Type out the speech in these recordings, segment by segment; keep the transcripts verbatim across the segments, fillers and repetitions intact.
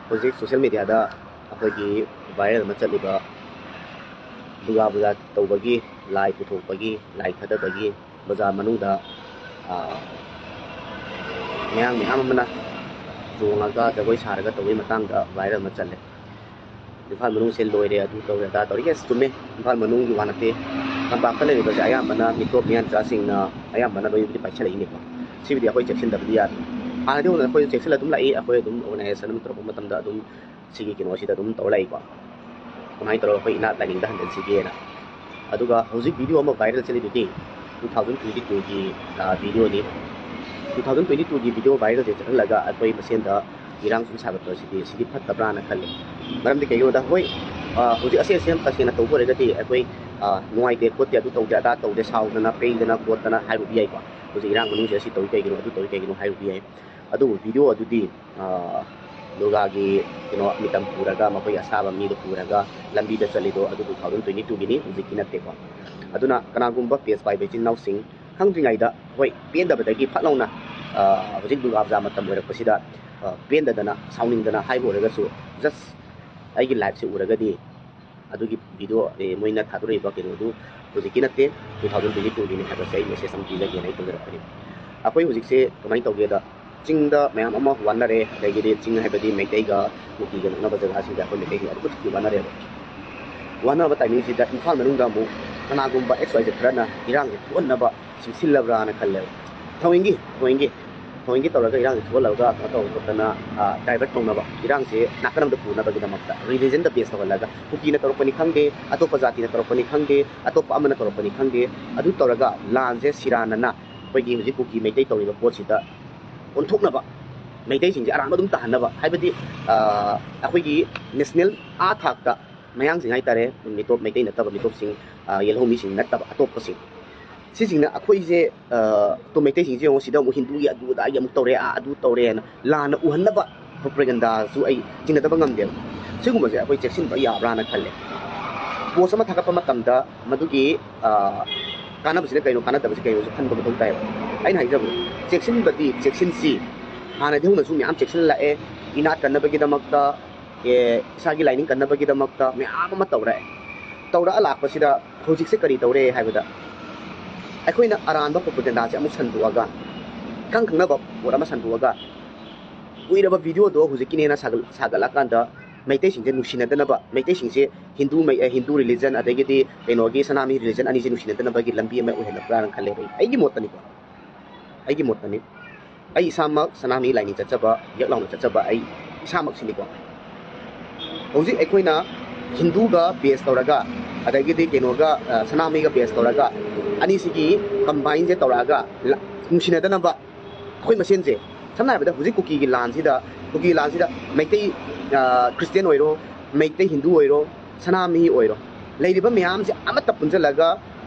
ꯍꯧꯖꯤꯛ social media ꯗ ꯑꯩꯈꯣꯏꯒꯤ viral ꯑꯃ ꯆꯠꯂꯤꯕ ꯗꯨꯔꯒꯥ ꯄꯨꯖꯥ ꯇꯧꯕꯒꯤ, ꯂꯥꯏ ꯄꯨꯊꯣꯛꯄꯒꯤ, ꯂꯥꯏ ꯊꯥꯗꯕꯒꯤ, ꯕꯖꯥꯔ ꯃꯅꯨꯡꯗ, ꯑ, ꯃꯌꯥꯡ ꯃꯌꯥꯝ ꯑꯃꯅ ꯆꯣꯡꯉꯒ ꯖꯒꯣꯏ ꯁꯥꯔꯒ ꯇꯧꯕꯒꯤ ꯃꯇꯥꯡꯗ viral ꯑꯃ ꯆꯠꯂꯦ꯫ ꯏꯝꯐꯥꯜ ꯃꯅꯨꯡꯁꯦ ꯂꯣꯏꯔꯦ, ꯑꯗꯨ ꯇꯧꯔꯦ, ꯑꯗꯥ ꯇꯧꯔꯦ꯫ Yes, ꯆꯨꯝꯃꯦ, ꯏꯝꯐꯥꯜ ꯃꯅꯨꯡꯒꯤ ꯋꯥ ꯅꯠꯇꯦ, ꯇꯝꯄꯥꯛꯇ ꯂꯩꯔꯤꯕꯁꯦ ꯑꯌꯥꯝꯕꯅ ꯃꯤꯇꯣꯞ ꯃꯤꯌꯥꯟꯆꯥꯁꯤꯡꯅ ꯑꯌꯥꯝꯕꯅ ꯂꯣꯏꯅꯕꯨꯗꯤ ꯄꯥꯏꯁꯜꯂꯛꯏꯅꯦꯀꯣ꯫ ꯁꯤꯕꯨꯗꯤ ꯑꯩꯈꯣꯏ ꯆꯦꯛꯁꯤꯟꯗꯕꯗꯤ ꯌꯥꯗꯦ꯫ ꯍꯥꯟꯅꯗꯤ ꯍꯧꯅ ꯑꯩꯈꯣꯏꯁꯨ ꯆꯦꯛꯁꯤꯜꯂ ꯑꯗꯨꯝ ꯂꯥꯛꯏ, ꯑꯩꯈꯣꯏ ꯑꯗꯨꯝ organization ꯑꯃ ꯇꯧꯔꯛꯄ ꯃꯇꯝꯗ ꯑꯗꯨꯝ ꯁꯤꯒꯤ ꯀꯩꯅꯣꯁꯤꯗ ꯑꯗꯨꯝ ꯇꯧꯔ ꯂꯥꯛꯏꯀꯣ꯫ ꯀꯃꯥꯏꯅ ꯇꯧꯔꯒ ꯑꯩꯈꯣꯏ ꯏꯅꯥꯠ ꯂꯥꯏꯅꯤꯡꯗ ꯍꯟꯖꯤꯟꯁꯤꯒꯦꯅ꯫ ꯑꯗꯨꯒ ꯍꯧꯖꯤꯛ video ꯑꯃ viral ꯆꯠꯂꯤꯗꯨꯗꯤ two thousand twenty two ꯒꯤ, ꯑ, video ꯅꯤ꯫ Two thousand twenty two ꯒꯤ video viral ꯁꯦ ꯆꯠꯍꯜꯂꯒ ꯑꯩꯈꯣꯏ ꯃꯁꯦꯟꯗ ꯏꯔꯥꯡ ꯁꯨꯝ ꯁꯥꯒꯠꯄ ꯑꯁꯤꯗꯤ, ꯁꯤꯗꯤ ꯐꯠꯇꯕ꯭ꯔꯥꯅ ꯈꯜꯂꯤ꯫ ꯃꯔꯝꯗꯤ ꯀꯩꯒꯤꯅꯣꯗ, ꯍꯣꯏ, ꯑ, ꯍꯧꯖꯤꯛ ꯑꯁꯦꯡ ꯑꯁꯦꯡ ꯇꯁꯦꯡꯅ ꯇꯧꯕ ꯑꯣꯏꯔꯒꯗꯤ ꯑꯩꯈꯣꯏ, ꯑ, ꯅꯨꯡꯉꯥꯏꯇꯦ ꯈꯣꯠꯇꯦ, ꯑꯗꯨ ꯇꯧꯗꯦ ꯑꯗꯥ ꯇꯧꯗꯦ, ꯁꯥꯎꯗꯅ ꯄꯩꯗꯅ ꯈꯣꯠꯇꯅ ꯍꯥꯏꯔꯨꯕ ꯌꯥꯏꯀꯣ꯫ ꯍꯧꯖꯤꯛ ꯏꯔꯥꯡ ꯃꯅꯨꯡꯁꯤꯗ ꯁꯤ ꯇꯧꯏ ꯀꯩꯒꯤꯅꯣ, ꯑꯗꯨ ꯇꯧꯏ ꯀꯩꯒꯤꯅꯣ ꯍꯥꯏꯔꯨꯕ ꯌꯥꯏ꯫ ꯑꯗꯨꯕꯨ video ꯑꯗꯨꯗꯤ, ꯑ, ꯗꯨꯔꯒꯥꯒꯤ ꯀꯩꯅꯣ ꯃꯤꯇꯝ ꯄꯨꯔꯒ, ꯃꯈꯣꯏꯒꯤ ꯑꯁꯥꯕ ꯃꯤꯗꯣ ꯄꯨꯔꯒ ꯂꯝꯕꯤꯗ ꯆꯠꯂꯤꯗꯣ ꯑꯗꯨ two thousand twenty two Guinea, ꯍꯧꯖꯤꯛꯀꯤ ꯅꯠꯇꯦꯀꯣ꯫ ꯑꯗꯨꯅ ꯀꯅꯥꯒꯨꯝꯕ page ꯄꯥꯏꯕ ꯏꯆꯤꯟ ꯏꯅꯥꯎꯁꯤꯡ ꯈꯪꯗ꯭ꯔꯤꯉꯩꯗ, ꯍꯣꯏ, ꯄꯦꯟꯗꯕꯗꯒꯤ ꯐꯠ ꯂꯥꯎꯅ, ꯑ, ꯍꯧꯖꯤꯛ ꯗꯨꯔꯒꯥ ꯄꯨꯖꯥ ꯃꯇꯝ ꯑꯣꯏꯔꯛꯄꯁꯤꯗ, ꯑ, ꯄꯦꯟꯗꯗꯅ, ꯁꯥꯎꯅꯤꯡꯗꯅ ꯍꯥꯏꯕ ꯑꯣꯏꯔꯒꯁꯨ, just ꯑꯩꯒꯤ live ꯁꯦ ꯎꯔꯒꯗꯤ ꯑꯗꯨꯒꯤ video, ꯑꯦ, ꯃꯣꯏꯅ ꯊꯥꯗꯣꯔꯛꯏꯕ ꯀꯩꯅꯣꯗꯨ ꯍꯧꯖꯤꯛꯀꯤ ꯅꯠꯇꯦ, two thousand twenty two Guinea ꯍꯥꯏꯕꯁꯦ ꯑꯩ message ꯑꯃ ꯄꯤꯖꯒꯦꯅ ꯑꯩ ꯇꯧꯖꯔꯛꯄꯅꯤ꯫ ꯑꯩꯈꯣꯏ ꯍꯧꯖꯤꯛꯁꯦ ꯀꯃꯥꯏꯅ ꯇꯧꯒꯦꯗ, ꯆꯤꯡꯗ ꯃꯌꯥꯝ ꯑꯃ ꯋꯥꯅꯔꯦ, ꯑꯗꯒꯤꯗꯤ ꯆꯤꯡ ꯍꯥꯏꯕꯗꯤ ꯃꯩꯇꯩꯒ ꯀꯨꯀꯤꯒ ꯅꯛꯅꯕ ꯖꯒꯥꯁꯤꯡꯗ ꯑꯩꯈꯣꯏ ꯃꯩꯇꯩꯁꯤꯡ ꯑꯗꯨꯛꯀꯤ ꯃꯇꯤꯛ ꯋꯥꯅꯔꯦꯕ꯫ ꯋꯥꯅꯕ timing ꯁꯤꯗ ꯏꯝꯐꯥꯜ ꯃꯅꯨꯡꯗ ꯑꯃꯨꯛ ꯀꯅꯥꯒꯨꯝꯕ X Y Z ꯈꯔꯅ ꯏꯔꯥꯡꯁꯦ ꯊꯣꯛꯍꯟꯅꯕ ꯁꯤꯜꯂꯕ꯭ꯔꯥꯅ ꯈꯜꯂꯦꯕ꯫ ꯊꯑꯣꯏꯒꯤ, ꯊꯑꯣꯏꯒꯤ, ꯊꯑꯣꯏꯒꯤ ꯇꯧꯔꯒ ꯏꯔꯥꯡꯁꯦ ꯊꯣꯛꯍꯜꯂꯒ ꯀꯩꯅꯣ ꯇꯧꯕ ꯈꯣꯠꯇꯅ, ꯑ, divert ꯇꯧꯅꯕ, ꯏꯔꯥꯡꯁꯦ ꯅꯥꯀꯟ ꯑꯃꯗ ꯄꯨꯅꯕꯒꯤꯗꯃꯛꯇ religion ꯗ base ꯇꯧꯍꯜꯂꯒ ꯀꯨꯀꯤꯅ ꯇꯧꯔꯛꯄꯅꯤ ꯈꯪꯗꯦ, ꯑꯇꯣꯞꯄ ꯖꯥꯇꯤꯅ ꯇꯧꯔꯛꯄꯅꯤ ꯈꯪꯗꯦ, ꯑꯇꯣꯞꯄ ꯑꯃꯅ ꯇꯧꯔꯛꯄꯅꯤ ꯈꯪꯗꯦ, ꯑꯗꯨ ꯇꯧꯔꯒ ꯂꯥꯟꯁꯦ ꯁꯤꯔꯥꯟꯅꯅ ꯑꯩꯈꯣꯏꯒꯤ ꯍꯧꯖꯤꯛ ꯀꯨꯀꯤ ꯃꯩꯇꯩ ꯇꯧꯔꯤꯕ ꯄꯣꯠꯁꯤꯗ ꯑꯣꯟꯊꯣꯛꯅꯕ, ꯃꯩꯇꯩꯁꯤꯡꯁꯦ ꯑꯔꯥꯟꯕ ꯑꯗꯨꯝ ꯇꯥꯍꯟꯅꯕ, ꯍꯥꯏꯕꯗꯤ, ꯑ, ꯑꯩꯈꯣꯏꯒꯤ national ꯑꯥ ꯊꯥꯛꯇ ꯃꯌꯥꯡꯁꯤꯡ ꯍꯥꯏꯇꯥꯔꯦ, ꯃꯤꯇꯣꯞ, ꯃꯩꯇꯩ ꯅꯠꯇꯕ ꯃꯤꯇꯣꯞꯁꯤꯡ, ꯑ, ꯌꯦꯜꯍꯧꯃꯤꯁꯤꯡ ꯅꯠꯇꯕ ꯑꯇꯣꯞꯄꯁꯤꯡ, ꯁꯤꯁꯤꯡꯅ ꯑꯩꯈꯣꯏꯁꯦ, ꯑ, ꯇꯣ ꯃꯩꯇꯩꯁꯤꯡꯁꯦ ꯌꯦꯡꯉꯣ, ꯁꯤꯗ ꯑꯃꯨꯛ ꯍꯤꯟꯗꯨꯒꯤ ꯑꯗꯨ ꯑꯗꯥꯒꯤ ꯑꯃꯨꯛ ꯇꯧꯔꯦ, ꯑꯥ, ꯑꯗꯨ ꯇꯧꯔꯦꯅ ꯂꯥꯟꯅ ꯎꯍꯟꯅꯕ propaganda ꯁꯨ ꯑꯩ ꯆꯤꯡꯅꯗꯕ ꯉꯝꯗꯦꯕ꯫ ꯁꯤꯒꯨꯝꯕꯁꯦ ꯑꯩꯈꯣꯏ ꯆꯦꯛꯁꯤꯟꯕ ꯌꯥꯕ꯭ꯔꯥꯅ ꯈꯜꯂꯦ꯫ Post ꯑꯃ ꯊꯥꯒꯠꯄ ꯃꯇꯝꯗ ꯃꯗꯨꯒꯤ, ꯑ, ꯀꯥꯟꯅꯕꯁꯤꯅ ꯀꯩꯅꯣ, ꯀꯥꯟꯅꯗꯕꯁꯤ ꯀꯩꯅꯣꯁꯨ ꯈꯟꯕ ꯃꯊꯧ ꯇꯥꯏꯌꯦꯕ꯫ ꯑꯩꯅ ꯍꯥꯏꯖꯕꯗ, ꯆꯦꯛꯁꯤꯟꯕꯗꯤ ꯆꯦꯛꯁꯤꯟꯁꯤ, ꯍꯥꯟꯅꯗꯤ ꯍꯧꯅꯁꯨ ꯃꯌꯥꯝ ꯆꯦꯛꯁꯤꯟꯅ ꯂꯥꯛꯑꯦ, ꯏꯅꯥꯠ ꯀꯟꯅꯕꯒꯤꯗꯃꯛꯇ, ꯑꯦ, ꯏꯁꯥꯒꯤ ꯂꯥꯏꯅꯤꯡ ꯀꯟꯅꯕꯒꯤꯗꯃꯛꯇ ꯃꯌꯥꯝ ꯑꯃ ꯇꯧꯔꯛꯑꯦ꯫ ꯇꯧꯔꯛꯑ ꯂꯥꯛꯄꯁꯤꯗ ꯍꯧꯖꯤꯛꯁꯦ ꯀꯔꯤ ꯇꯧꯔꯦ ꯍꯥꯏꯕꯗ, ꯑꯩꯈꯣꯏꯅ ꯑꯔꯥꯟꯕ ꯄ꯭ꯔꯣꯄꯒꯦꯟꯗꯥꯁꯦ ꯑꯃꯨꯛ ꯁꯟꯗꯣꯛꯑꯒ, ꯏꯈꯪ ꯈꯪꯅꯕ ꯄꯣꯠ ꯑꯃ ꯁꯟꯗꯣꯛꯑꯒ, ꯀꯨꯏꯔꯕ ꯚꯤꯗꯤꯑꯣꯗꯣ ꯍꯧꯖꯤꯛꯀꯤꯅꯦꯅ ꯁꯥꯒꯠ-, ꯁꯥꯒꯠꯂꯀꯥꯟꯗ ꯃꯩꯇꯩꯁꯤꯡꯁꯦ ꯅꯨꯡꯁꯤꯅꯗꯅꯕ, ꯃꯩꯇꯩꯁꯤꯡꯁꯦ ꯍꯤꯟꯗꯨ ꯃꯩ-, ꯑ, ꯍꯤꯟꯗꯨ ꯔꯤꯂꯤꯖꯟ ꯑꯗꯒꯤꯗꯤ ꯀꯩꯅꯣꯒꯤ ꯁꯅꯥꯃꯍꯤ ꯔꯤꯂꯤꯖꯟ ꯑꯅꯤꯁꯦ ꯅꯨꯡꯁꯤꯅꯗꯅꯕꯒꯤ ꯂꯝꯕꯤ ꯑꯃ ꯑꯣꯏꯍꯜꯂꯛꯄ꯭ꯔꯥꯅ ꯈꯜꯂꯦꯕ ꯑꯩ, ꯑꯩꯒꯤ ꯃꯣꯠꯇꯅꯤꯀꯣ, ꯑꯩꯒꯤ ꯃꯣꯠꯇꯅꯤ꯫ ꯑꯩ ꯏꯁꯥꯃꯛ ꯁꯅꯥꯃꯍꯤ ꯂꯥꯏꯅꯤꯡ ꯆꯠꯆꯕ, ꯌꯦꯛ ꯂꯥꯎꯅ ꯆꯠꯆꯕ ꯑꯩ ꯏꯁꯥꯃꯛꯁꯤꯅꯤꯀꯣ꯫ ꯍꯧꯖꯤꯛ ꯑꯩꯈꯣꯏꯅ ꯍꯤꯟꯗꯨꯒ ꯕꯦꯁ ꯇꯧꯔꯒ, ꯑꯗꯒꯤꯗꯤ ꯀꯩꯅꯣꯒ, ꯑ, ꯁꯅꯥꯃꯍꯤꯒ ꯕꯦꯁ ꯇꯧꯔꯒ, ꯑꯅꯤꯁꯤꯒꯤ ꯀꯝꯕꯥꯏꯟꯁꯦ ꯇꯧꯔꯛꯑꯒ ꯂ-, ꯅꯨꯡꯁꯤꯅꯗꯅꯕ ꯑꯩꯈꯣꯏ ꯃꯁꯦꯟꯁꯦ, ꯁꯝꯅ ꯍꯥꯏꯔꯕꯗ ꯍꯧꯖꯤꯛ ꯀꯨꯀꯤꯒꯤ ꯂꯥꯟꯁꯤꯗ, ꯀꯨꯀꯤ ꯂꯥꯟꯁꯤꯗ ꯃꯩꯇꯩ, ꯑ, ꯈ꯭ꯔꯤꯁꯇꯤꯌꯥꯟ ꯑꯣꯏꯔꯣ, ꯃꯩꯇꯩ ꯍꯤꯟꯗꯨ ꯑꯣꯏꯔꯣ, ꯁꯅꯥꯃꯍꯤ ꯑꯣꯏꯔꯣ, ꯂꯩꯔꯤꯕ ꯃꯌꯥꯝꯁꯦ ꯑꯃꯠꯇ ꯄꯨꯟꯁꯤꯜꯂꯒ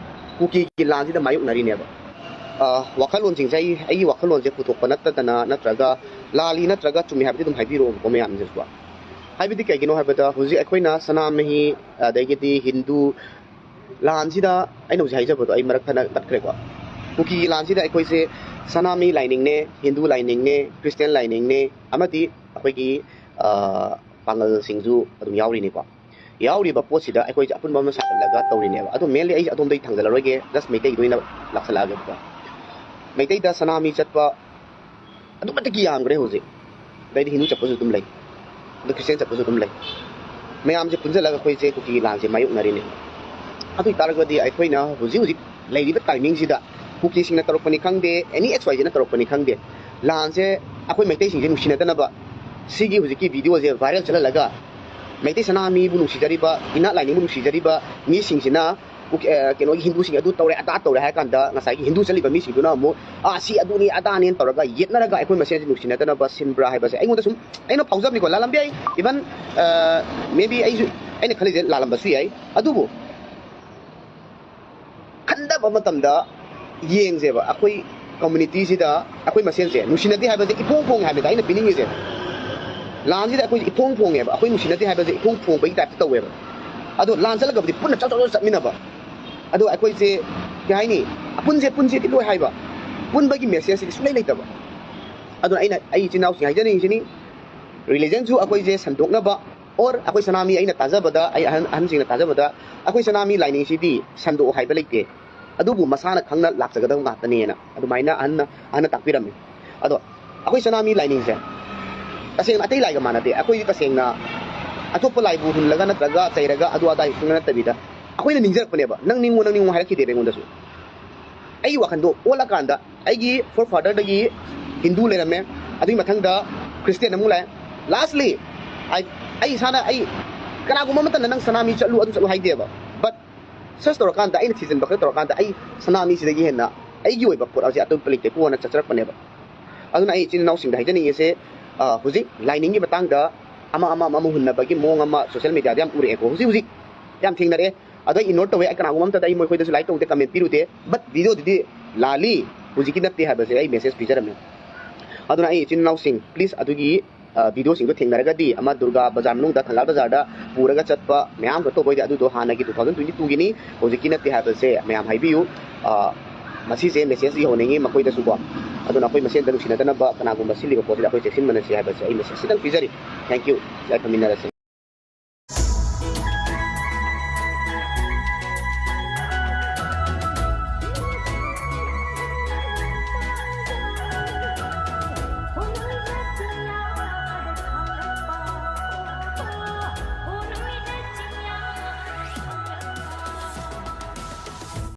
ꯀꯨꯀꯤꯒꯤ ꯂꯥꯟꯁꯤꯗ ꯃꯥꯌꯣꯛꯅꯔꯤꯅꯦꯕ꯫ ꯑ, ꯋꯥꯈꯜꯂꯣꯟꯁꯤꯡꯁꯦ ꯑꯩ, ꯑꯩꯒꯤ ꯋꯥꯈꯜꯂꯣꯟꯁꯦ ꯄꯨꯊꯣꯛꯄ ꯅꯠꯇꯗꯅ, ꯅꯠꯇ꯭ꯔꯒ ꯂꯥꯜꯂꯤ ꯅꯠꯇ꯭ꯔꯒ ꯆꯨꯝꯃꯤ ꯍꯥꯏꯕꯗꯤ ꯑꯗꯨꯝ ꯍꯥꯏꯕꯤꯔꯛꯑꯣꯕꯀꯣ ꯃꯌꯥꯝꯁꯤꯁꯨꯀꯣ꯫ ꯍꯥꯏꯕꯗꯤ ꯀꯩꯒꯤꯅꯣ ꯍꯥꯏꯕꯗ ꯍꯧꯖꯤꯛ ꯑꯩꯈꯣꯏꯅ ꯁꯅꯥꯃꯍꯤ, ꯑꯗꯒꯤꯗꯤ ꯍꯤꯟꯗꯨ ꯂꯥꯟꯁꯤꯗ, ꯑꯩꯅ ꯍꯧꯖꯤꯛ ꯍꯥꯏꯖꯕꯗꯣ ꯑꯩ ꯃꯔꯛ ꯊꯠꯅ ꯇꯠꯈ꯭ꯔꯦꯀꯣ꯫ ꯀꯨꯀꯤꯒꯤ ꯂꯥꯟꯁꯤꯗ ꯑꯩꯈꯣꯏꯁꯦ ꯁꯅꯥꯃꯍꯤ ꯂꯥꯏꯅꯤꯡꯅꯦ, ꯍꯤꯟꯗꯨ ꯂꯥꯏꯅꯤꯡꯅꯦ, ꯈ꯭ꯔꯤꯁꯇꯤꯌꯥꯟ ꯂꯥꯏꯅꯤꯡꯅꯦ, ꯑꯃꯗꯤ ꯑꯩꯈꯣꯏꯒꯤ, ꯑ, ꯄꯥꯡꯒꯜꯁꯤꯡꯁꯨ ꯑꯗꯨꯝ ꯌꯥꯎꯔꯤꯅꯤꯀꯣ꯫ ꯌꯥꯎꯔꯤꯕ ꯄꯣꯠꯁꯤꯗ ꯑꯩꯈꯣꯏꯁꯦ ꯑꯄꯨꯟꯕ ꯑꯃ ꯁꯥꯒꯠꯂꯒ ꯇꯧꯔꯤꯅꯦꯕ꯫ ꯑꯗꯣ mainly ꯑꯩꯁꯦ ꯑꯗꯣꯝꯗꯒꯤ ꯊꯥꯡꯖꯜꯂꯔꯣꯏꯒꯦ, just ꯃꯩꯇꯩꯒꯤ ꯑꯣꯏꯅ ꯂꯥꯛꯁꯜꯂꯛꯑꯒꯦꯕꯀꯣ꯫ ꯃꯩꯇꯩꯗ ꯁꯅꯥꯃꯍꯤ ꯆꯠꯄ ꯑꯗꯨꯛꯀꯤ ꯃꯇꯤꯛ ꯌꯥꯝꯈ꯭ꯔꯦ ꯍꯧꯖꯤꯛ꯫ ꯑꯗꯩꯗꯤ ꯍꯤꯟꯗꯨ ꯆꯠꯄꯁꯨ ꯑꯗꯨꯝ ꯂꯩ, ꯑꯗꯨ ꯈ꯭ꯔꯤꯁꯇꯤꯌꯥꯟ ꯆꯠꯄꯁꯨ ꯑꯗꯨꯝ ꯂꯩ꯫ ꯃꯌꯥꯝꯁꯦ ꯄꯨꯟꯁꯤꯜꯂꯒ ꯑꯩꯈꯣꯏꯁꯦ ꯀꯨꯀꯤꯒꯤ ꯂꯥꯟꯁꯦ ꯃꯥꯌꯣꯛꯅꯔꯤꯅꯦ꯫ ꯑꯗꯨ ꯑꯣꯏꯇꯥꯔꯒꯗꯤ ꯑꯩꯈꯣꯏꯅ ꯍꯧꯖꯤꯛ ꯍꯧꯖꯤꯛ ꯂꯩꯔꯤꯕ ꯇꯥꯏꯃꯤꯡꯁꯤꯗ ꯀꯨꯀꯤꯁꯤꯡꯅ ꯇꯧꯔꯛꯄꯅꯤ ꯈꯪꯗꯦ, any X Y Zꯅ ꯇꯧꯔꯛꯄꯅꯤ ꯈꯪꯗꯦ, ꯂꯥꯟꯁꯦ ꯑꯩꯈꯣꯏ ꯃꯩꯇꯩꯁꯤꯡꯁꯦ ꯅꯨꯡꯁꯤꯅꯗꯅꯕ ꯁꯤꯒꯤ ꯍꯧꯖꯤꯛꯀꯤ ꯚꯤꯗꯤꯑꯣꯁꯦ viral ꯆꯠꯍꯜꯂꯒ ꯃꯩꯇꯩ ꯁꯅꯥꯃꯍꯤꯕꯨ ꯅꯨꯡꯁꯤꯖꯔꯤꯕ, ꯏꯅꯥꯠ ꯂꯥꯏꯅꯤꯡꯕꯨ ꯅꯨꯡꯁꯤꯖꯔꯤꯕ ꯃꯤꯁꯤꯡꯁꯤꯅ ꯀꯨꯀꯤ-, ꯑ, ꯀꯩꯅꯣꯒꯤ ꯍꯤꯟꯗꯨꯁꯤꯡ ꯑꯗꯨ ꯇꯧꯔꯦ, ꯑꯗꯥ ꯇꯧꯔꯦ ꯍꯥꯏꯔ ꯀꯥꯟꯗ ꯉꯁꯥꯏꯒꯤ ꯍꯤꯟꯗꯨ ꯆꯠꯂꯤꯕ ꯃꯤꯁꯤꯡꯗꯨꯅ ꯑꯃꯨꯛ, "ꯑꯥ, ꯁꯤ ꯑꯗꯨꯅꯤ ꯑꯗꯥꯅꯦꯅ" ꯇꯧꯔꯒ ꯌꯦꯠꯅꯔꯒ ꯑꯩꯈꯣꯏ ꯃꯁꯦꯟꯁꯦ ꯅꯨꯡꯁꯤꯅꯗꯅꯕ ꯁꯤꯟꯕ꯭ꯔꯥ ꯍꯥꯏꯕꯁꯦ ꯑꯩꯉꯣꯟꯗ ꯁꯨꯝ, ꯑꯩꯅ ꯐꯥꯎꯖꯕꯅꯤꯀꯣ, ꯂꯥꯜꯂꯝꯕ ꯌꯥꯏ꯫ Even, ꯑ, maybe ꯑꯩꯁꯨ, ꯑꯩꯅ ꯈꯜꯂꯤꯁꯦ ꯂꯥꯜꯂꯝꯕꯁꯨ ꯌꯥꯏ꯫ ꯑꯗꯨꯕꯨ ꯈꯟꯊꯕ ꯃꯇꯝꯗ ꯌꯦꯡꯁꯦꯕ, ꯑꯩꯈꯣꯏ communityꯁꯤꯗ ꯑꯩꯈꯣꯏ ꯃꯁꯦꯟꯁꯦ ꯅꯨꯡꯁꯤꯅꯗꯦ ꯍꯥꯏꯕꯁꯦ ꯏꯐꯣꯡ ꯐꯣꯡꯉꯦ ꯍꯥꯏꯕꯅꯤꯗ ꯑꯩꯅ ꯄꯤꯅꯤꯡꯉꯤꯁꯦ꯫ ꯂꯥꯟꯁꯤꯗ ꯑꯩꯈꯣꯏꯁꯦ ꯏꯐꯣꯡ ꯐꯣꯡꯉꯦꯕ, ꯑꯩꯈꯣꯏ ꯅꯨꯡꯁꯤꯅꯗꯦ ꯍꯥꯏꯕꯁꯦ ꯏꯐꯣꯡ ꯐꯣꯡꯕꯒꯤ typeꯇ ꯇꯧꯋꯦꯕ꯫ ꯑꯗꯣ ꯂꯥꯟ ꯆꯠꯂꯒꯕꯨꯗꯤ ꯄꯨꯟꯅ ꯆꯠ-, ꯆꯠ-, ꯆꯠ-, ꯆꯠꯃꯤꯟꯅꯕ꯫ ꯑꯗꯣ ꯑꯩꯈꯣꯏꯁꯦ ꯀꯩ ꯍꯥꯏꯅꯤ, ꯑꯄꯨꯟꯁꯦ ꯄꯨꯟꯁꯦꯗꯤ ꯂꯣꯏ ꯍꯥꯏꯕ, ꯄꯨꯟꯕꯒꯤ messageꯁꯤꯗꯤ ꯁꯨꯡꯂꯩ ꯂꯩꯇꯕ꯫ ꯑꯗꯨꯅ ꯑꯩꯅ ꯑꯩ ꯏꯆꯤꯟ ꯏꯅꯥꯎꯁꯤꯡ ꯍꯥꯏꯖꯅꯤꯡꯉꯤꯁꯤꯅꯤ, ꯔꯤꯂꯤꯖꯟꯁꯨ ꯑꯩꯈꯣꯏꯁꯦ ꯁꯟꯗꯣꯛꯅꯕ, ꯑꯣꯔ ꯑꯩꯈꯣꯏ ꯁꯅꯥꯃꯤ, ꯑꯩꯅ ꯇꯥꯖꯕꯗ, ꯑꯩ ꯑꯍꯟ ꯑꯍꯟꯁꯤꯡꯅ ꯇꯥꯖꯕꯗ, ꯑꯩꯈꯣꯏ ꯁꯅꯥꯃꯤ ꯂꯥꯏꯅꯤꯡꯁꯤꯗꯤ ꯁꯟꯗꯣꯛꯎ ꯍꯥꯏꯕ ꯂꯩꯇꯦ, ꯑꯗꯨꯕꯨ ꯃꯁꯥꯅ ꯈꯪꯅ ꯂꯥꯛꯆꯒꯗꯕ ꯉꯥꯛꯇꯅꯦꯅ ꯑꯗꯨꯃꯥꯏꯅ ꯑꯍꯟꯅ ꯑꯍꯟꯅ ꯇꯥꯛꯄꯤꯔꯝꯃꯤ꯫ ꯑꯗꯣ ꯑꯩꯈꯣꯏ ꯁꯅꯥꯃꯤ ꯂꯥꯏꯅꯤꯡꯁꯦ ꯇꯁꯦꯡꯅ ꯑꯇꯩ ꯂꯥꯏꯒ ꯃꯥꯟꯅꯗꯦ꯫ ꯑꯩꯈꯣꯏꯗꯤ ꯇꯁꯦꯡꯅ ꯑꯇꯣꯞꯄ ꯂꯥꯏꯕꯨ ꯍꯨꯜꯂꯒ ꯅꯠꯇ꯭ꯔꯒ ꯆꯩꯔꯒ ꯑꯗꯨ ꯑꯗꯥ ꯈꯪꯅ ꯅꯠꯇꯕꯤꯗ ꯑꯩꯈꯣꯏꯅ ꯅꯤꯡꯖꯔꯛꯄꯅꯦꯕ꯫ "ꯅꯪ ꯅꯤꯡꯉꯨ, ꯅꯪ ꯅꯤꯡꯉꯨ" ꯍꯥꯏꯔꯛꯈꯤꯗꯦꯕ ꯑꯩꯉꯣꯟꯗꯁꯨ꯫ ꯑꯩꯒꯤ ꯋꯥꯈꯟꯗꯣ ꯑꯣꯜꯂꯀꯥꯟꯗ ꯑꯩꯒꯤ ꯐꯣꯔ ꯐꯥꯗꯔꯗꯒꯤ ꯍꯤꯟꯗꯨ ꯂꯩꯔꯝꯃꯦ, ꯑꯗꯨꯒꯤ ꯃꯊꯪꯗ ꯈ꯭ꯔꯤꯁꯇꯤꯌꯟ ꯑꯃꯨꯛ ꯂꯥꯛꯑꯦ꯫ Lastly, ꯑꯩ, ꯑꯩ ꯏꯁꯥꯅ, ꯑꯩ ꯀꯅꯥꯒꯨꯝꯕ ꯑꯃꯠꯇꯅ "ꯅꯪ ꯁꯅꯥꯃꯤ ꯆꯠꯂꯨ, ꯑꯗꯨ ꯆꯠꯂꯨ" ꯍꯥꯏꯗꯦꯕ꯫ But search ꯇꯧꯔꯀꯥꯟꯗ, ꯑꯩꯅ ꯊꯤꯖꯤꯟꯕ ꯈꯔ ꯇꯧꯔꯀꯥꯟꯗ ꯑꯩ ꯁꯅꯥꯃꯤꯁꯤꯗꯒꯤ ꯍꯦꯟꯅ ꯑꯩꯒꯤ ꯑꯣꯏꯕ ꯄꯣꯠ ꯑꯁꯤ ꯑꯇꯣꯞꯄ ꯂꯩꯇꯦꯀꯣꯅ ꯆꯠꯆꯔꯛꯄꯅꯦꯕ꯫ ꯑꯗꯨꯅ ꯑꯩ ꯏꯆꯤꯟ ꯏꯅꯥꯎꯁꯤꯡꯗ ꯍꯥꯏꯖꯅꯤꯡꯉꯤꯁꯦ, ꯑ, ꯍꯧꯖꯤꯛ ꯂꯥꯏꯅꯤꯡꯒꯤ ꯃꯇꯥꯡꯗ ꯑꯃ ꯑꯃ ꯑꯃ ꯑꯃ ꯍꯨꯟꯅꯕꯒꯤ ꯃꯑꯣꯡ ꯑꯃ social mediaꯗ ꯌꯥꯝ ꯎꯔꯛꯑꯦꯀꯣ꯫ ꯍꯧꯖꯤꯛ ꯍꯧꯖꯤꯛ ꯌꯥꯝ ꯊꯦꯡꯅꯔꯛꯑꯦ꯫ ꯑꯗꯣ ꯑꯩ ignore ꯇꯧꯋꯦ꯫ ꯑꯩ ꯀꯅꯥꯒꯨꯝꯕ ꯑꯝꯇꯗ ꯑꯩ ꯃꯈꯣꯏꯗꯁꯨ like ꯇꯧꯗꯦ, comment ꯄꯤꯔꯨꯗꯦ꯫ But videoꯗꯨꯗꯤ ꯂꯥꯜꯂꯤ, ꯍꯧꯖꯤꯛꯀꯤ ꯅꯠꯇꯦ ꯍꯥꯏꯕꯁꯦ ꯑꯩ message ꯄꯤꯖꯔꯝꯃꯤ꯫ ꯑꯗꯨꯅ ꯑꯩ ꯏꯆꯤꯟ ꯏꯅꯥꯎꯁꯤꯡ, please, ꯑꯗꯨꯒꯤ, ꯑ, videoꯁꯤꯡꯗꯣ ꯊꯦꯡꯅꯔꯒꯗꯤ, ꯑꯃ ꯗꯨꯔꯒꯥ ꯕꯖꯥꯔ ꯃꯅꯨꯡꯗ, ꯊꯪꯒꯥꯜ ꯕꯖꯥꯔꯗ ꯄꯨꯔꯒ ꯆꯠꯄ ꯃꯌꯥꯝ ꯈꯛꯇ ꯑꯣꯏꯗꯤ, ꯑꯗꯨꯗꯣ ꯍꯥꯟꯅꯒꯤ two thousand twenty twoꯒꯤꯅꯤ, ꯍꯧꯖꯤꯛꯀꯤ ꯅꯠꯇꯦ ꯍꯥꯏꯕꯁꯦ ꯃꯌꯥꯝ ꯍꯥꯏꯕꯤꯌꯨ꯫ ꯑ, ꯃꯁꯤꯁꯦ message ꯌꯧꯍꯟꯅꯤꯡꯉꯤ ꯃꯈꯣꯏꯗꯁꯨꯀꯣ꯫ ꯑꯗꯨꯅ ꯑꯩꯈꯣꯏ ꯃꯁꯦꯟꯗ ꯅꯨꯡꯁꯤꯅꯗꯅꯕ, ꯀꯅꯥꯒꯨꯝꯕ ꯁꯤꯜꯂꯤꯕ ꯄꯣꯠꯁꯤꯗ ꯑꯩꯈꯣꯏ ꯆꯦꯛꯁꯤꯟꯃꯤꯟꯅꯁꯤ ꯍꯥꯏꯕꯁꯦ ꯑꯩ message ꯁꯤꯇꯪ ꯄꯤꯖꯔꯤ꯫ Thank you꯫ ꯌꯥꯏꯐꯃꯤꯟꯅꯔꯁꯤ꯫